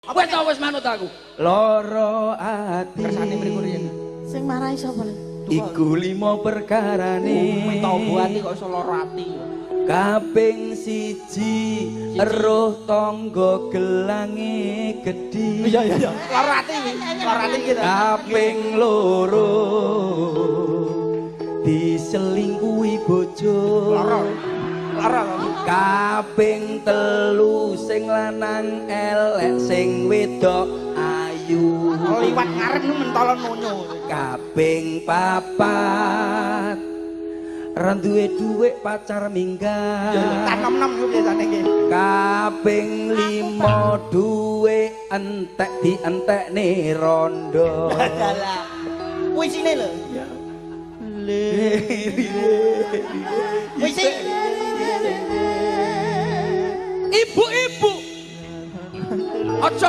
Wis ta wis manut aku. Loro ati. Kersane mriku riyen. Sing marahi sapa lho? Iku limo perkarane. Tobo ati kok iso lara ati. Kaping siji eruh tangga gelange gedhi. Iya iya iya. Lara ati kuwi. Lara ati gitu. Kaping loro diselingkuhi bojo. Lara. Lara. Kaping telu sing lanang elek sing wedok ayu. Liwat ngarep nu mentolo nonyo. Kaping papat ra duwe dhuwit pacar minggat. Tak nom-nom ku biasane iki. Kaping lima duwe entek dientekne rondo. Dalah. Puisine lho. Puisi. Ibu-ibu. Aja